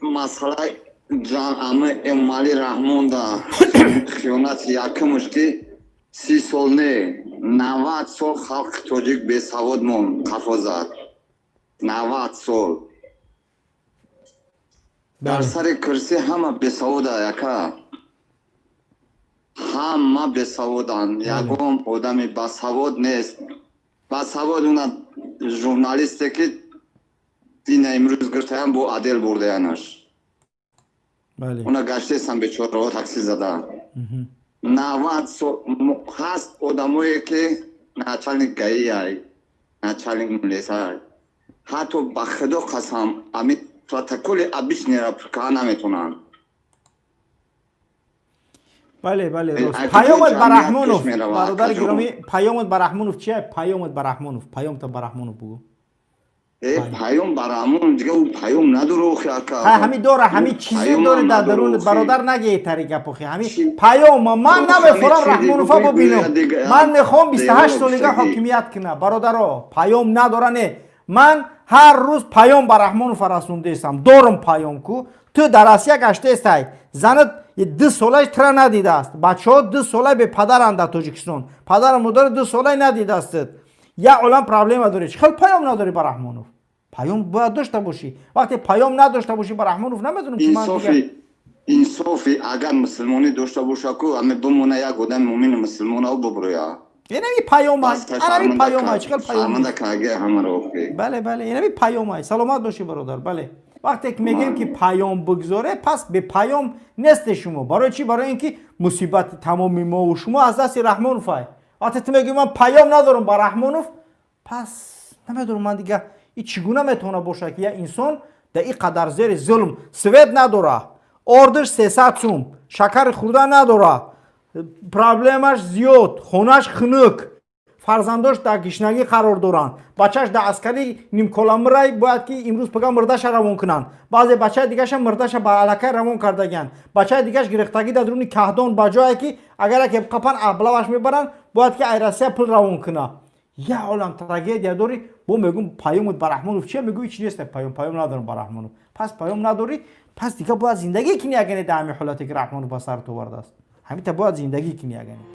Масъалаи ами Эмомалӣ Раҳмон да хиёнати якумш, ки 30 сол не, 90 сол халқи тоҷик бесавод мон, қафо зад 90 сол. Дар сари курсӣ ҳама бесавода, яка, ҳама бесаводанд, ягон одами басавод нест. Басавод уна журналисте, ки дина имрӯз гирифтаян, бо отдел бурдаянаш. Уна гаштесам, бечораҳо такси зада. 90 сол ҳаст одамое, ки начальник ГАИ, начальник милисай, ҳатто, ба Худо қасам, ами протоколи обычный ра пур карда наметонанд. Бале, рост. Паёмат ба Раҳмонов, бародари гиромӣ, паёмат ба Раҳмонов чия? Паёмат ба Раҳмонов, паёмта ба Раҳмонов бугӯ. Э, паём ба Раҳмонов дига ӯ паём надора охи, ака. Ҳами дора, ҳами чизе дори дар дарунат, бародар, нагee тари гап охи. Ҳами паёма ман намехорам Раҳмонова бубинам, ман мехоҳам 28 солига ҳокимият кунам. Бародаро, паём надора, не, ман ҳар рӯз паём ба Раҳмонова расондаестам, дорум паём ку. Ту дар Россия гаштаестай, занат 2 солаш тра надидааст, бачаҳо 2 сола бепадаранд дар Тоҷикистон, падару модари 2 солай надидаастд, як олам проблема дорӣ. Чӣ хел паём надорӣ ба Раҳмонов? Паём бояд дошта бошӣ. Вақте паём надошта бошӣ ба Раҳмонов, намедонам чи ман. Инсофи агар мусулмонӣ дошта боша ку, ами бимона, як одами мумини мусулмонав буброя. Инами паёмай, анами паёмай, чӣ хел паём? Бале, инами паёмай. Саломат бошӣ, бародар. Бале, вақте ки мегӯем, ки паём бигзоре, пас бепаём несте шумо. Барои чӣ? Барои ин ки мусибати тамоми мову шумо аз дасти Раҳмоновай. Вақте ту мегӯӣ, ман паём надорам ба Раҳмонов, пас намедонам ман дига и чӣ гуна метавона бошад, ки як инсон дар ин қадар зери зулм, свет надора, ордиш 300 сум, шакари хӯрда надора, проблемаш зиёд, хонаш хунук, фарзандош дар гишнагӣ қарор доранд, бачаш дар аскарӣ нимколамирай, бояд ки имрӯз пага мурдаша равон кунанд, баъзе бачаи дигаша мурдаша ба аллакай равон кардагианд, бачаи дигаш гирифтагӣ дар дуруни каҳдон, ба ҷое ки агар яке қапан, аблаваш мебаранд, бояд ки ай Россия пул равон куна. Як олам трагедия дорӣ, бо мегӯм, паёмут ба Раҳмонов чия? Мегӯ, ҳеч нест паём, паём надорам ба Раҳмонов. Пас паём надорӣ, пас дига бояд зиндагӣ кунӣ, агане дар ҳамин ҳолате, ки Раҳмонов ба сарат овардааст, ҳамита бояд зиндагӣ кунӣ, агане.